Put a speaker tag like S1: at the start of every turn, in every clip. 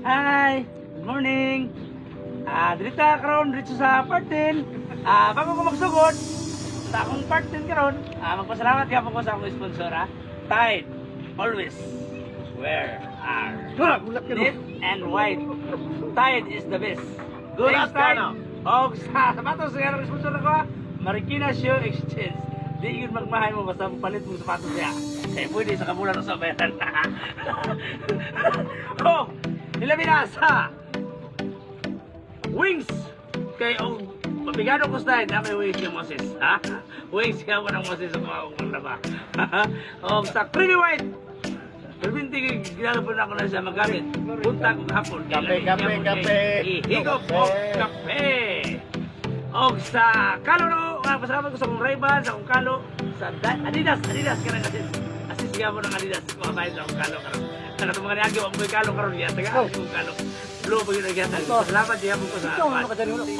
S1: Hi! Good morning! Dito karon dito sa part 10. Bago ko magsugod sa akong part 10 karon, magpasalamat gyapon ko sa akong sponsor, ha. Tide. Always wear are
S2: Gulat ka, no?
S1: neat and white. Tide is the best.
S2: Gulat
S1: Thanks,
S2: ka,
S1: Tide.
S2: no?
S1: Og sa sapatos nga ang sponsor ko, ha, Marikina Shoe Exchange. Di yun magmahay mo basta palit mo sapatos niya. Kaya pwede sa kabulan o sa bayaran. Oh, ilabi na sa wings kay og mabigado ko sa na may wings yung Moses, ha? Wings ka mo ng Moses ang mga kong laba. Og sa creamy white. Perminti kay ginalabon ako na siya magamit. Punta kong hapon.
S2: Kape, kape, kape.
S1: Ihigop og kape. Og sa kalo no, nga pasalamat ko sa akong Ray-Ban, sa akong kalo, sa Adidas, Adidas ka na kasi. Asis nga mo ng Adidas, mga bayad sa akong kalo karon. Sa katong mga niagi, ang kalo karon niya, taga akong kalo. Blue pa yun ang giyatan. Salamat diya po ko sa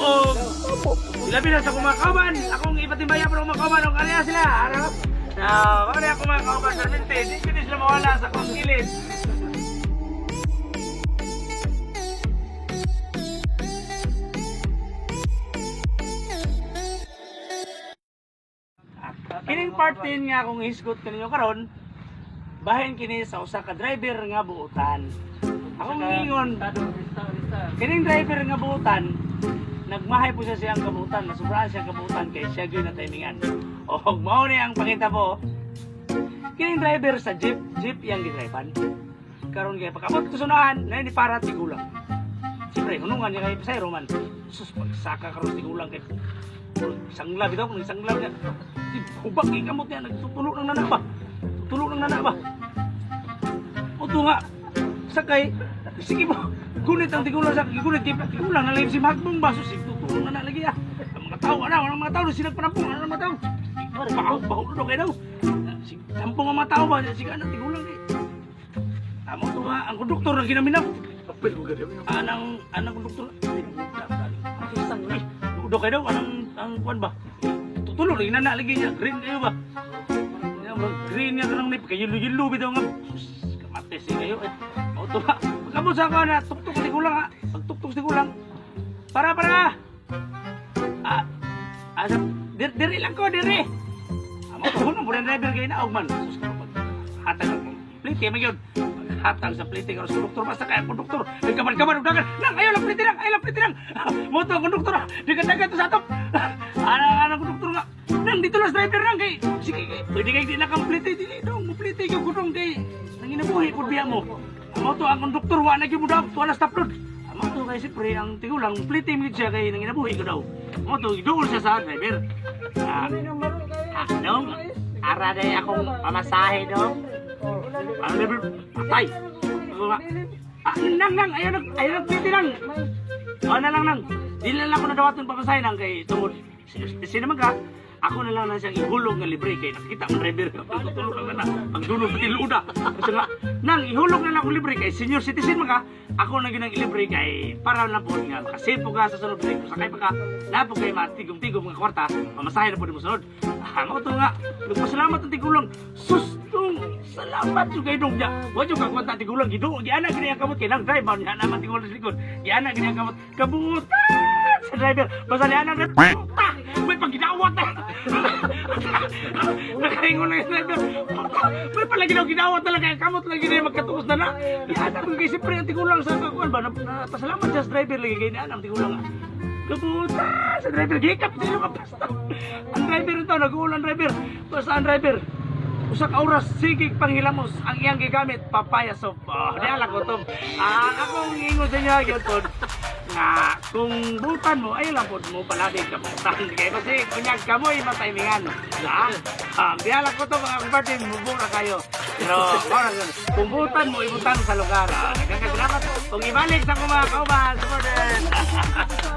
S1: Og ilabi na sa akong mga kauban, akong ipatimbaya po ng mga kauban, og kaniya sila. Ano? Na, baka na akong mga kauban, permente, di ko din sila mawala sa akong gilid. Kining part 10 nga akong hisgot kaninyo karon, bahin kini sa usa ka driver nga buutan. Akong ingon, kining driver nga buutan, nagmahay po siya siyang kabuutan, nasubraan siyang kabuutan kay siya gyud na timingan. Og mao ni ang pakita po. Kining driver sa jeep, jeep iyang gidrivean. Karon kay pag-abot ko sunahan, na ni para tigulang. Siyempre, hunungan niya kay pasayro man. Sus, pagsaka karon tigulang kay sangla bitaw kung sangla niya. Di, hubak kay kamot niya, nagtutulo ng nana ba? Tutulo ng nana ba? Uto nga, sakay, sige mo, gunit ang tigulang sa gunit, kay tigulang na lang si Magbong ba? Sus, tutulo na na lagi ah. Ang mga tao, ana, walang mga tao, sila panampong, ano mga tao? Baho, baho na kayo daw. Sige, tampong ang mga tao ba? Sige, ano, tigulang eh. Tama to nga, ang konduktor na ginaminaw. Anang konduktor. Udo kayo daw, anang, ang kuwan ba? Tutulo, lagi na lagi niya. Green kayo ba? Yan, green nga kanang nip, kayo yelo bitaw nga. Sus, kamatis eh kayo eh. Auto na. Pagkabot sa ako na, tuktok sa tigulang ha. Pagtuktok sa tigulang. Para, para! Ah, ah, diri lang ko, diri. Amo ko nang buran driver kay naog man. Sus ka pag hatag ang plite man gyud. Hatag sa plite karon sa konduktor basta kay ang konduktor. Nagkaman-kaman og dagan. Nang ayo lang plite lang, ayo lang plite lang. Mo to ang konduktor. Di ka dagan to sa atop. Ana ana konduktor nga. Nang dito lang sa driver nang kay sige kay pwede kay di na kang plite dili dong mo plite kay gudong kay nanginabuhi pud biya mo. Amo to ang konduktor wa na gyud mo daw, wala stop load. Amo to kay siyempre ang tigulang plite mo gyud siya kay nanginabuhi ko daw. Amo to giduol siya sa driver. Ah, Ah, dong. Ara day akong pamasahe, dong. Ano level? Patay. Ah, nang, nang, ayaw nag, ayaw nagpiti nang. O, na lang, nang. Di na lang ako nadawat ng pamasahe nang kay tungod. Sino man ka? Ako na lang na siyang ihulog nga libre kay nakita ang driver pagtutulog lang na pagdulog pati luda. Kasi nga, nang ihulog na lang ako libre kay senior citizen man ka, ako na ginang ilibre kay para na po nga makasipo ka sa sunod kay sakay pa ka, na po kay matigom-tigom nga kwarta, pamasahe na po di mo sunod. Ah, mao to nga, nagpasalamat ang tigulang. Sus, dong, salamat yung kay dong niya. Wa yung kakwanta tigulang gido, giana gini ang kamot kay nang driver niya naman tigulang sa likod. Giana gini ang kamot. Kabutan sa driver. Basta niya nang puta, may pagginawat na. Nakaingon lang yung driver. Puta, may pala ginawat talaga ang kamot lagi na magkatuos na na. Giana kung kay siyempre ang tigulang sa kakuan ba, pasalamat siya sa driver lagi kay niya ang tigulang. Kabuta sa driver, gikap siya kapasta. Ang driver ito, nag-uulan driver. Basta ang driver, usa ka oras sige panghilamos ang iyang gigamit papaya soup. Oh, di ala gutom. Ah, akong ingon sa inyo gyud pod nga kung butan mo ay lang pod mo palabig ka butan kay kasi kunyag kamoy mataymingan. Ah, di ala ko to mga kapatid, mubo na kayo. Pero oras yun. Kung butan mo ibutan sa lugar. Ah, nagkakasalamat. Kung ibalik sa akong mga kauban, supporters.